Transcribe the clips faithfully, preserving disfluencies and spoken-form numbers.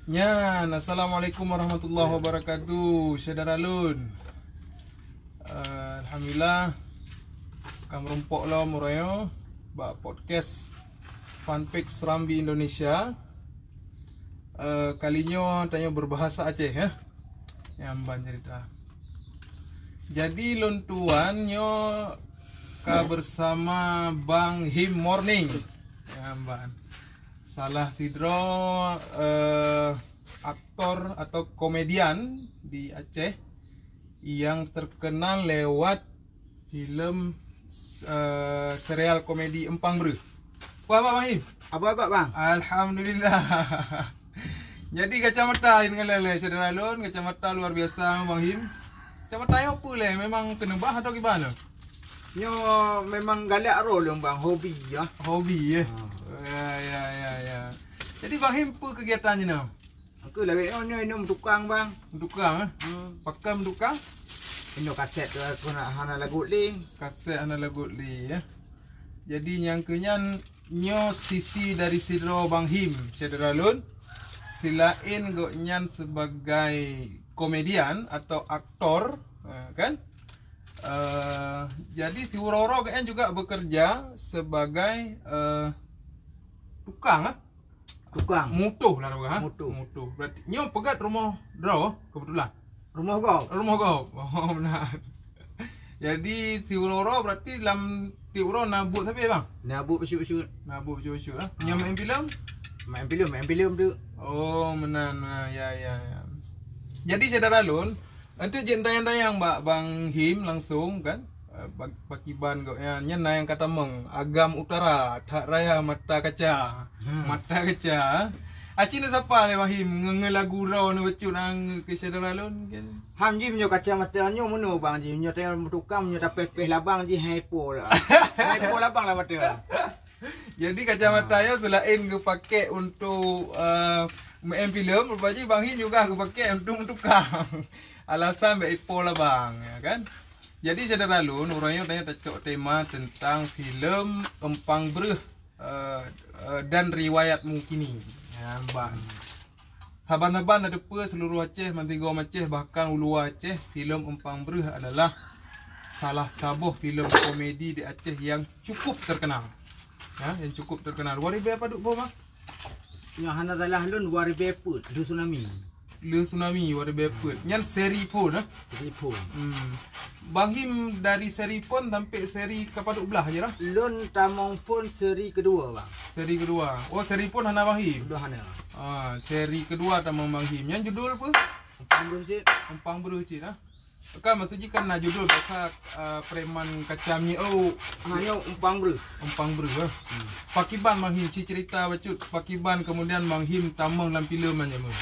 Nyan, assalamualaikum warahmatullahi wabarakatuh, syedara lôn. Eh, alhamdulillah, ka meurumpok lom uroe nyoe bak podcast Fanpage Serambi Indonesia. Eh, kali nyoe tanyoe berbahasa Aceh, ya. Nyan ban cerita. Jadi lôn tuan nyoe ka bersama Bang Him Morning. Nyan ban. Salah sidroe, eh, aktor atau komedian di Aceh yang terkenal lewat filem, eh, serial komedi Empang Breuh. Wah, Bang Him. Apa agak, Bang? Alhamdulillah. Jadi kacamata yang ngelele syedara lôn, kacamata luar biasa Bang Him. Kacamata nyoe apa leh? Memang kena bah atau gimana? Nyoe memang galak roh lôn, Bang, hobi ya. Hobi ya. Ha. Ya, ya, ya, ya. Jadi Bang Him apa kegiatan ni nah? Aku lawet nyoe, nyoe, nyoe tukang, Bang. Tukang eh? Hmm. Pakam tukang? Inoe kaset tu aku nak hana lagu lé. Kaset hana lagu lé ya. Jadi nyang keu nyan nyoe sisi dari sidroe Bang Him, syedara lôn. Selain gobnyan sebagai komedian atau aktor, eh, kan? Eh, jadi siuroe-uroe gobnyan juga bekerja sebagai, eh, tukang eh? Tukang. Mutoh lah, ha? Mutoh. Mutoh. Berarti nyoe peugah rumoh droe kebetulan. Rumoh gob. Rumoh gob. Oh, benar. Jadi siuroe-uroe berarti lam tiep uroe na buet sabe, Bang? Na buet bacut-bacut. Na buet bacut-bacut ah. Nyoe main filem? Main filem, main filem tu. Oh, meunan, meunan. Ya, ya, ya. Jadi syedara lôn, Antu jeuet tanyong-tanyong bak Bang Him langsung kan. Eh, bak-, pakiban gobnyan, nyan na nyang ka tamong, Agam Utara, that raya mata kaca. Hmm. Mata kaca. Aci na sapa lé Bang Him nge-, ngeulagu droe neuh bacut nang keu syedara lôn kan? Ham jih meunyoe kacamata nyoe meunoe Bang jih, meunyoe tayong tukang meunyoe tapéh-péh labang jih hai po lah. Hai po labang lah mata. Jadi kacamata nyoe selain geupakai untuk, eh, meu'en filem, rupa jih Bang Him juga geupakai untuk meutukang. Alasan bèk ipo labang, ya kan? Jadi syedara lôn, uroe nyoe tanyoe tacok tema tentang filem Empang Breuh, eh, eh, dan riwayat mukini. Ya, ban. Saban-saban na teupeue seuluruh Aceh, bansigom Aceh, bahkan u luwa Aceh, filem Empang Breuh adalah salah saboh filem komedi di Aceh yang cukup terkenal. Ya, yang cukup terkenal. Dua ribèe padub boh, Bang? Nyang hana salah lôn dua ribèe peuet, lheueh tsunami. Lheueh tsunami, dua ribèe peuet. Nyan seri phôn, eh? Seri phôn. Hmm. Bang Him dari seri phôn sampai seri ke padub blaih je lah? Lôn tamong phôn seri kedua, Bang. Seri kedua. Oh, seri phôn hana Bang Him? Udah hana. Ah, seri kedua tamong Bang Him. Nyan judul apa? Empang Breuh cit. Empang Breuh cit, ah. Kan maksud jih kan na judul bahasa, ah, preman kacam nyi. Oh, ha, nyoe Empang Breuh. Empang Breuh, ah. Hmm. Pakiban Bang Him, ci cerita bacut. Pakiban kemudian Bang Him tamong lam filem nyan, Bang.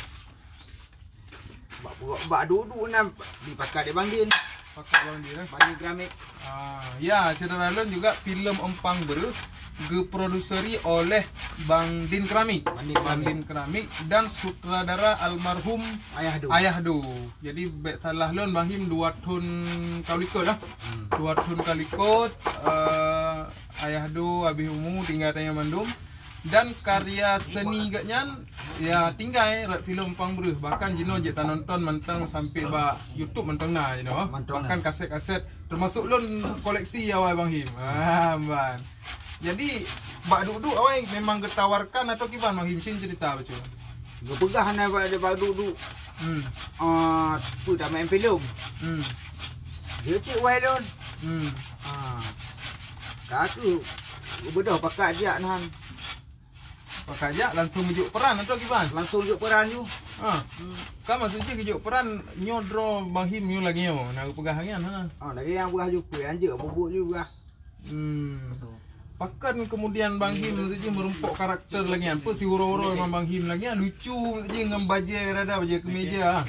Bak, bak, bak dudu na dipakat di Bang Din. Pakat Bang Din, eh? Bang Din Keramik. Ah, ya, syedara lôn juga filem Empang Breuh geuproduseri oleh Bang Din Keramik. Bang Din Bang Keramik. Din Keramik dan sutradara almarhum Ayah Do. Ayah Do. Jadi bèk salah lôn Bang Him dua thon ka likot lah. Hmm. Dua thon ka likot, eh, Ayah Do habéh umu tinggai tanyoe mandum. Dan karya seni gobnyan, ya, tinggai rot filem Empang Breuh. Bahkan jinoe jeuet tanonton mantong sampai bak YouTube mantong na jinoe. Mantong na. Bahkan kaset-kaset, termasuk lôn koleksi awai Bang Him. Ah, ban. Jadi, bak dudu awai memang geutawarkan atau kiban Bang Him? Cen cerita bacut. Geupeugah na bak, bak dudu. Hmm. Ah, peue dak main filem. Hmm. Dia cit wai lôn. Hmm. Ah. Ka aku beudôh pakat jak nan. Pakat jak langsung geujok peran atau kiban? Langsung jok peran ju. Ha. Hmm. Kan maksud jih geujok peran nyoe droe Bang Him nyoe lagèe nyoe. Na geupeugah lagèe nyan, ha. Ah, lagèe nyang peugah ju peue, anjeuk bubuk ju peugah. Hmm. Pakon kemudian Bang Him maksud jih meurumpok karakter lagèe nyan? Peue siuroe-uroe memang Bang Him lagèe nyan, lucu maksud jih ngon bajèe rada bajèe kemeja.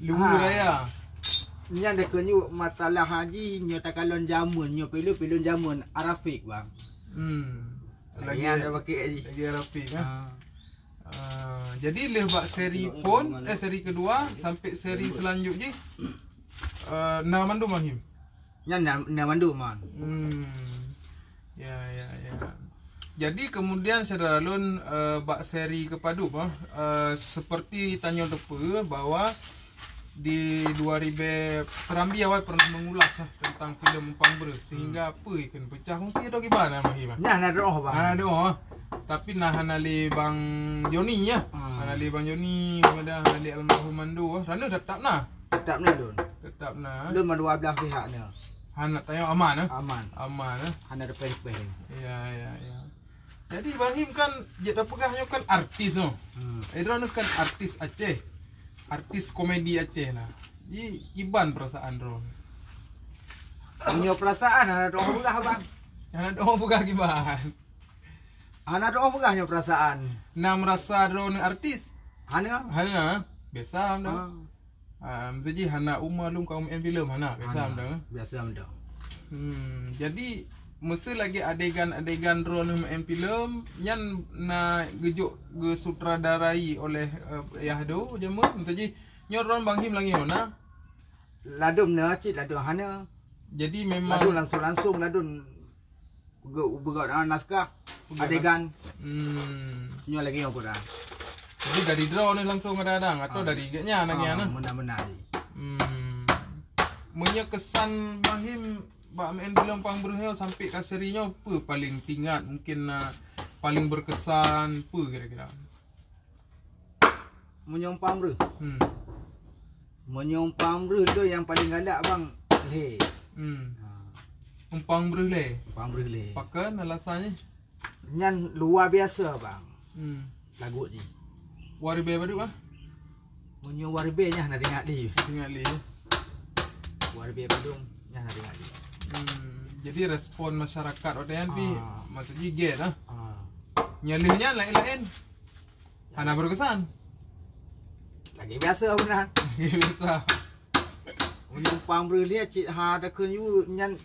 Luwue raya. Nyan dah keu nyoe masalah haji nyoe takalon jameun nyoe pilon-pilon jameun Arafik, Bang. Hmm. Lagi, lagi ada pakai lagi. Lagi rapi kan? Ha. Ah, jadi leh bak seri pun, eh, seri kedua sampai seri selanjut jih, eh, na mandum Bang Him? Nyan na, na mandum, Man. Hmm. Ya, ya, ya. Jadi kemudian syedara lôn, eh, bak seri keupadub, eh, eh, seperti tanyoe teupeue bahwa di dua ribu Serambi awai pernah mengulas, eh, tentang filem Umpang Breuh sehingga peue ikheun pecah kongsi atau gimana, Bang Him? Nah, na doh, Bang. Na doh. Tapi na hana lé Bang Joni, ya. Hana lé Bang Joni, kemudian hana lé almarhum Mando, eh. Rana tetap na. Tetap na lôn. Tetap na. Lôn mandua blah pihak na. Hana tanyoe aman, eh? Aman. Aman, eh? Hana reupeh-reupeh. Ya, ya, ya. Jadi Bang Him kan, jeuet tapeugah nyoe kan artis, oh. Hmm. Eh, droeneuh kan artis Aceh. Artis komedi Aceh lah. Ji kiban perasaan droeneuh? Nyoe perasaan hana doh peugah, Bang. Hana doh peugah kiban. Hana doh peugah nyoe perasaan. Na merasa droeneuh artis? Hana. Hana. Biasa dah. Ah. Ah, meusaji hana uma lôn ka meu'en filem, hana, biasa meudoe. Biasa meudoe. Hmm, jadi meuseu lagèe adegan-adegan droeneuh meu'en filem nyan na geujok geusutradarai oleh, eh, Yahdo jameun. Meusaji nyoe droen Bang Him lagèe nyoe na? Ladôm na cit, ladôm hana. Jadi memang ladôm langsung-langsung ladôm Beugot, beugot, ah, naskah adegan. Hmm. Nyoe lagèe nyoe, Kura. Jadi dari droeneuh langsung kadang-kadang atau dari gobnyan lagèe nyan? Meunan-meunan. Hmm. Meunyoe kesan Bang Him bak meu'en filem Umpang Breuh nyoe sampai ka seri nyoe, peue paling teuingat? Mungkin, ah, paling berkesan peue kira-kira? Meunyoe Umpang Breuh. Hmm. Meunyoe Umpang Breuh tu nyang paling galak, Bang, lé. Hmm. Ha. Umpang Breuh lé? Umpang Breuh lé. Pakon alasannyan? Nyan luwa biasa, Bang. Hmm. Lagu jih. Waribèe padum, ah? Meunyoe waribèe nyan hana teuingat lé. Teuingat lé. Waribèe padum nyan hana teuingat lé. Hmm. Jadi respon masyarakat watèe nyan pih, maksud jih gèt, ah. Ah. Nyan lheueh nyan laén-laén. Hana berkesan. Lagèe biasa meunan. Lagèe biasa. Meunyoe Umpang Breuh lé cit ha takheun yue nyan,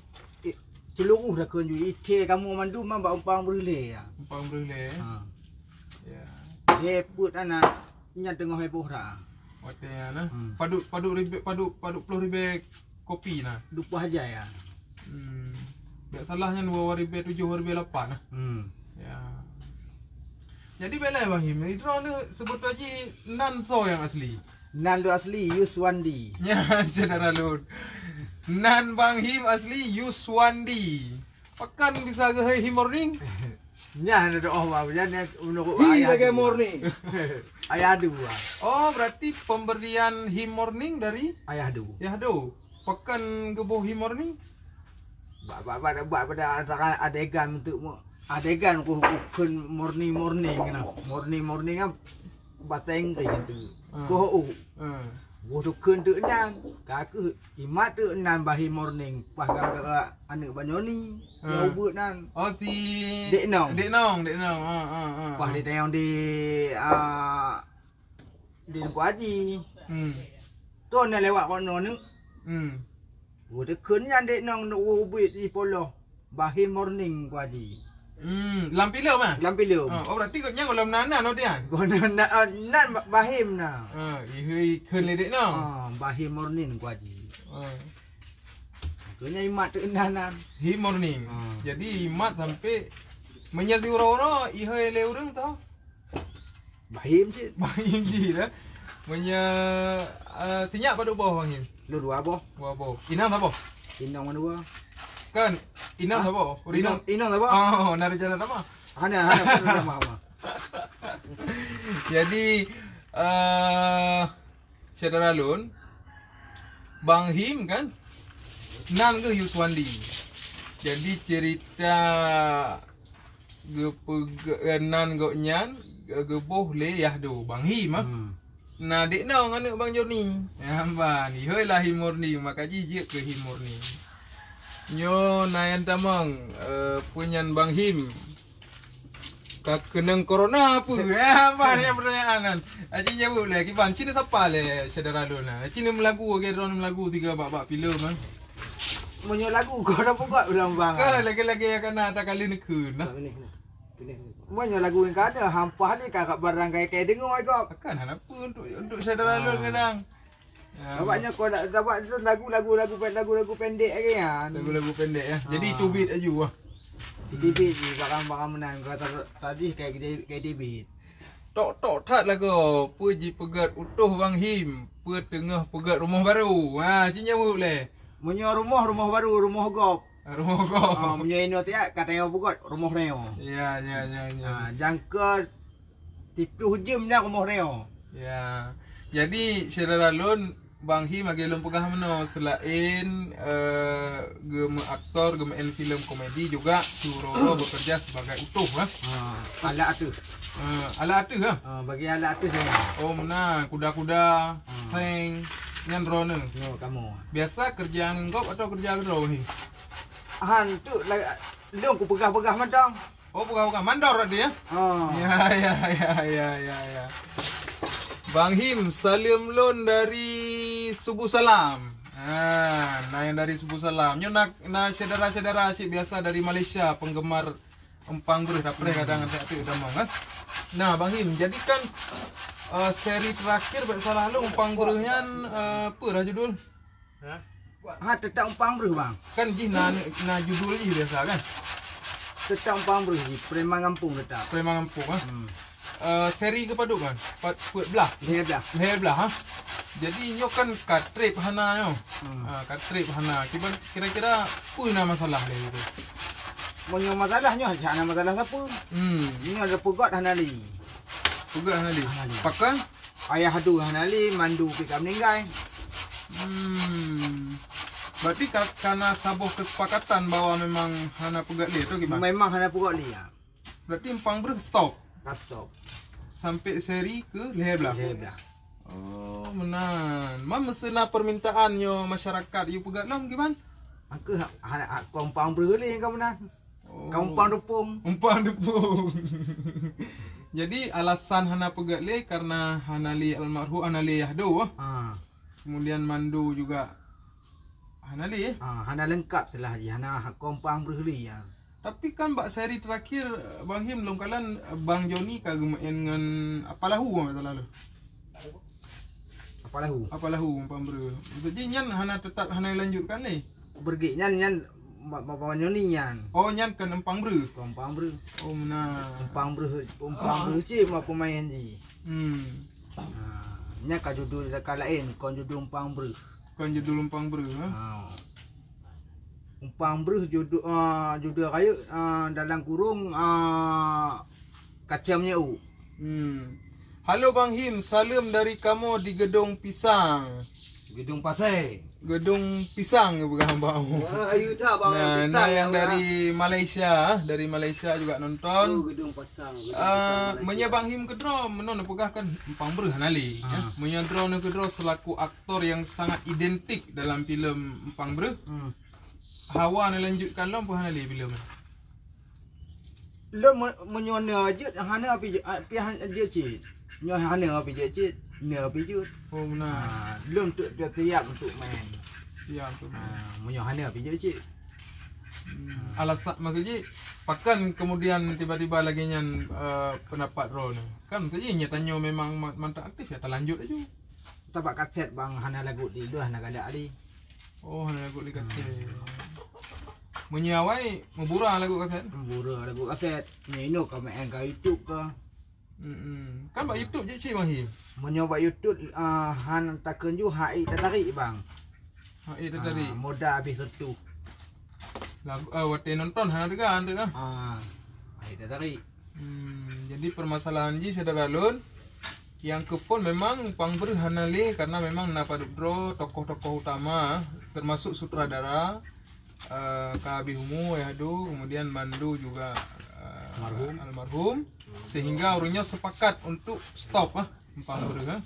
eh, seuluruh takheun yue, ithèe kamoe mandum bak Umpang Breuh lé, ya. Umpang Breuh lé. Ha. Ya. Lé peuet aneuk nyan teungoh heboh that. Watèe nyan, nah. Hmm. Padum, padum ribèe, padum, padum ploh ribèe kopi na. Dupaih jai, ya. Hmm. Bèk salah nyan dua ribèe tujoh, dua ribèe lapan na. Hmm. Ya. Jadi bèk lé Bang Him, droeneuh seubut jih nan soe nyang asli? Nan lôn asli Yuswandi. Nyan syedara lôn. Nan Bang Him asli Yuswandi. Pakon bisa geuhôi Him Morning? Nyan ada doa, Bang. Nyan, nyan menurut ayah lagèe dua. Morning. Ayah dua. Oh, berarti pemberian Him Morning dari ayah dua. Ayah dua. Pakon geuboh Him Morning? Bak, bak, bak, bak pada antara adegan untuk mu-, adegan ku, ku kheun morning, morning keunan. Morning, morning kan bahasa Inggris tu. Hmm. Ku, oh. Hmm. Boh tu kheun tu nyan. Ka keuh imat tu nan bahé morning. Pas gara-gara aneuk Bang Joni. Hmm. Nyang ubeut nan. Oh, si Dek Nong. Dek Nong, Dek Nong. Ha, ha, ha. Pas ditanyong di, ah, di Teungku Haji. Hmm. Tu na lewat kono ni. Hmm. Geuteukheun nyan Dek Nong, ubit di poloh. Bahé morning Teungku Haji. Hmm, lam filem ah? Lam filem. Oh, oh, berarti gobnyan gohlom na nan, oh, Dian? Gohlom na, ah, nan ba-, bahé na. Ah, ihôi kheun lé Dek Nong. Ah, bahé morning Teungku Haji. Ah. Tu nyan imat tu nan nan. Hi morning. Ah. Jadi imat sampai meunyoe siuroe-uroe ihôi lé ureueng tu. Bahim cit. Bahim cit, eh. Meunyoe, eh, sinyak padum boh, Bang Him? Lu dua boh. Dua boh. Inong saboh? Inong mana dua? Kan, inong saboh? Inong, inong saboh? Oh, na rencana sama. Hana, hana, hana sama, sama. Jadi, eh, syedara lôn, Bang Him kan, nan geuh Yuswandi. Jadi cerita geupeuge-, nan gobnyan ge-, geuboh lé Yahdo, Bang Him ah. Hmm. Na Dek Nong aneuk Bang Joni. Nyan ban, ihôi lah Him Morning, maka jih jeuet keu Him Morning. Nyoe na nyang tamong, eh, peue nyan Bang Him. Ka keunong corona apa? Eh, apa ni pertanyaan nan? Aji jaweueb lé, kiban, cina sapa lé syedara lôn na? Cina meulagu, lagèe droeneuh meulagu sigoe bak-bak filem, eh. Meunyoe lagu kau dah peugah ulang bang. Ka lagèe-lagèe ka na takalon kheun nah. Meunyoe lagu nyang ka ada, hampah lé ka barang kai-kai deungoe kok. Kan hana peue untuk, untuk syedara lôn keunong. Ya. Awak nyoe kau nak, awak tu lagu-lagu, lagu pe-, lagu-lagu pendek lagi kan. Lagu-lagu pendek ya. Jadi teubiet aju ah. Di Tibit jih, barang-barang meunan ka ta-, tadih kai di, kai Tibit. Tok-tok that lagoe, peue jipeugét utoh Bang Him, peue teungoh peugét rumoh barô. Ha, ci nyan meuh lé. Meunyoe rumoh, rumoh barô, rumoh gob. Rumoh gob. Ha, meunyoe inoe tiak, ka tanyoe peugét rumoh nyoe. Ya, ya, ya, ya. Ha, jangka tiplôh jeuem nyan rumoh nyoe. Ya. Jadi, syedara lôn, Bang Him lagèe lôn peugah meunoe, selain, eh, geumeuaktor, geumeu'en filem komedi juga, curoe bekerja sebagai utoh, eh. Ha, alat ateuh. Eh, alat ateuh, eh? Ha, bagi alat ateuh saya. Oh, meunan, kuda-kuda, Hmm. seng, nyan droeneuh. Nyoe kamoe. Biasa kerja ngon gob atau kerja keudroe, Bang Him? Han, tu la-, lôn kupeugah-peugah mantong. Oh, bukan, bukan. Mandor tadi, ya? Oh. Ya, ya, ya, ya, ya, ya. Bang Him, saleuem lôn dari Subuh Salam. Ha, na nyang dari Subuh Salam. Nyoe na, na syedara-syedara asyik biasa dari Malaysia, penggemar Empang Breuh. Dak preh kadang tak tu tamong, kan? Nah, Bang Him, jadi kan, eh, seri terakhir, bak salah lôn, Empang Breuh nyan, eh, apa dah judul? Ha? Ha, tetap Empang Breuh, Bang. Kan jih na, na judul jih biasa, kan? Tetap Empang Breuh jih, Preman Gampông tetap. Preman Gampông, ah. Hmm. Eh, seri keupadum, kan? Pat-, peuet blah. Lhèe blah. Lhèe blah, ha? Jadi, nyoe kan ka trép hana nyoe. Hmm. Ha, ka trép hana. Kiban, kira-kira peue na masalah lé itu? Meunyoe masalah nyoe, hana masalah sapeue. Hmm. Nyoe ada peugöt hana lé. Peugöt hana lé. Hana lé. Pakon? Ayah Adu hana lé, Mandu pih ka meuninggai. Hmm. Berarti ka, ka na saboh kesepakatan bahwa memang hana peugöt lé, atau gimana? Memang hana peugöt lé, ya. Berarti Empang Breuh stop? Ka stop. Sampai seri ke lhèe blah? Lhèe blah. Oh, meunan. Man meuseu na permintaan nyoe masyarakat yue peugöt lom gimana? Angkeuh ha-, hana, ha-, Empang Breuh lé nyang ka meunan. Oh. Ka Empang Dupông. Empang Dupông. Jadi, alasan hana peugöt lé karena hana lé almarhum, hana lé Yahdo, ah. Ha. Kemudian Mandu juga hana lé, eh? Ha, hana lengkap selah jih, hana ha-, Empang Breuh lé, ya. Tapi kan bak seri terakhir, Bang Him, lôn kalon, Bang Joni ka geumeu'en ngon Apa Lahu, kalau tak salah lôn. Apa Lahu? Apa Lahu, Empang Breuh. Maksud jih nyan hana tetap, hana lanjutkan lé? Beureuguek nyan, nyan ma-, ma-, Bang Joni nyan. Oh, nyan kan Empang Breuh? Kon Empang Breuh. Oh, meunan. Empang Breuh, Empang Breuh cit ma pemain jih. Hmm. Ha, nyan ka judul ka laén, kon judul Empang Breuh. Kon judul Empang Breuh, ha? Ha. Empang Breuh judul, ah, judul rayeuk, ah, dalam kurung, ah, Kacang Meunyeu'uek. Hmm. Halo Bang Him, saleuem dari kamoe di Gedong Pisang. Gedong Pasai. Gedong Pisang ke peugah bang? Wah, ayu that, bang. Nah, nah, yang dari Malaysia, dari Malaysia juga nonton. Oh, Gedong Pasang, Gedong Ah, Pisang Malaysia. Meunyoe Bang Him keudroe, meunan peugah kan Empang Breuh hana lé, ya. Ah. Meunyoe droeneuh keudroe selaku aktor yang sangat identik dalam filem Empang Breuh. Hmm. Hawa neulanjutkan lom peue hana lé filem nyan? Lôn meu-, meunyoe na jeuet, hana pi jeuet, ah, pi han-, jeuet cit. Nyoe hana pi jeuet cit, na pi jeuet. Oh, meunan. Ah, lôn tu, tu siap untuk main. Siap untuk main. Ah, meunyoe hana pi jeuet cit. Hmm. Alasan, maksud jih, pakon kemudian tiba-tiba lagèe nyan, eh, pendapat droeneuh? Kan maksud jih, nyan tanyoe memang ma-, mantap aktif, ya, talanjut laju. Tabak kaset bang hana lagu di luar hana galak di. Oh, hana lagu di kaset. Hmm. Meunyoe awai, meubura lagu kaset? Meubura lagu kaset. Nyoe inoe ka main ka YouTube ka. Hmm. Kan bak YouTube jih cit, Bang Him? Meunyoe bak YouTube, ah, han takheun ju hai tatarik, bang. Hai tatarik. Ah, modal habis reutôh. Lagu, ah, watèe nonton hana teuga, teuga. Ah, hai tatarik. Hmm, jadi permasalahan jih syedara lôn, nyang keuphôn memang Empang Breuh hana lé karena memang na padub droe tokoh-tokoh utama, termasuk sutradara, eh, ka habéh umu, Yahdo, kemudian Mandu juga, eh, almarhum. Almarhum. Sehingga ureueng nyoe sepakat untuk stop, ah, Empang Breuh, ah.